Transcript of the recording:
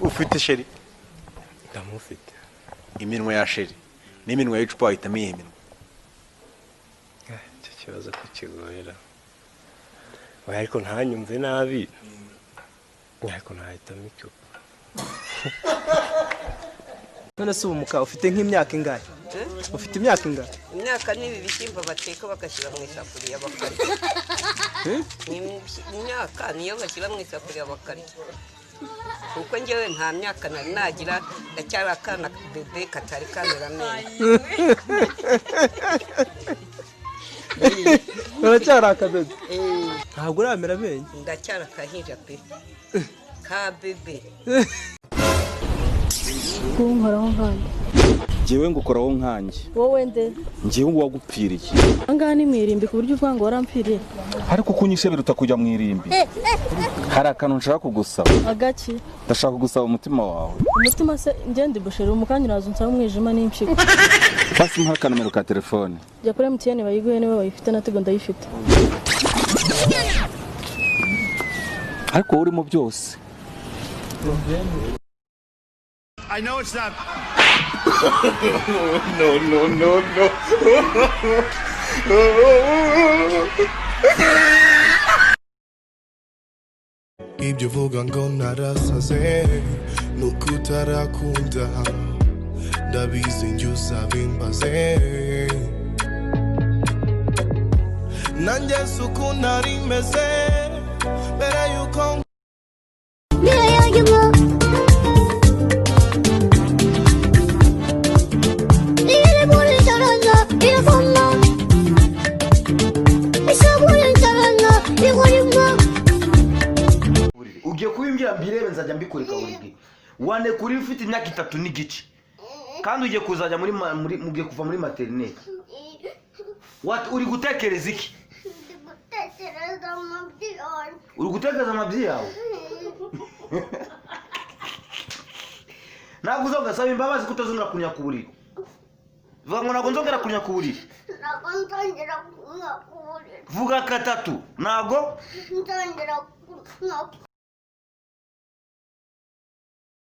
Ufite chérie? Ndamufite. Iminwa ya chérie n'iminwa y'icupa, wahitamo iyihe minwa? Icyo kibazo kukigoyera. Oya, ariko ntanyumve nabi, ariko ntahitamo icupa. None se ubu muka ufite nk'imyaka ingahe? Ufite imyaka ingahe? Imyaka ni ibi bishyimbo bateka bagashyira mu isafuriya bakarya. Ni imyaka niyo bashyira mu isafuriya bakarya, kuko njyewe nta myaka nari nagira, ndacyari akana bebe katari kamera amenyo. Uracyari akabebe, ntabwo uramera amenyo. Ndacyari akahinja pe, ka bebe. Kunkoraho nkanjye? Njyewe ngukoraho nkanjye. Wowe nde? Njyewe uwagupfiriye. Ahangaha ni mu irimbi ku buryo uvuga ngo warampfiriye? Ariko kunyishe biruta kujya mu irimbi. Hari akantu nshaka kugusaba. Agaki? Ndashaka kugusaba umutima wawe. Umutima se? Ngende busheri umukanya uraza unsaba umwijima n'impyiko. Basi mpa akanumero ka telefone. Jya kuri MTN bayiguhe niba bayifite, na Tigo ndayifite. Ariko wowe urimo byose. I know it's not. No, no, no, no. Ibyo uvuga ngo narasaze nuko utarakunda, ndabizi njye uzabimbaze. Nanjye si uko nari meze mbere yuko. Ugiye kubimbwira mbirebe, nzajya mbikureka buri gihe. Wane kuri ufite imyaka 3 n'igice, kandi ugiye kuzajya muri mugiye kuva muri maternelle. What uri gutekereza iki? Gutekereza amabyi yanjye. Uri gutekereza amabyi yawe? Ntabwo uzagasaba imbabazi ko utazongera kunya ku buriri? Vuga ngo ntabwo nzongera kunya ku buriri. Ntabwo nzongera kunywa ku buriri. Vuga katatu: ntabwo nzongera kunywa.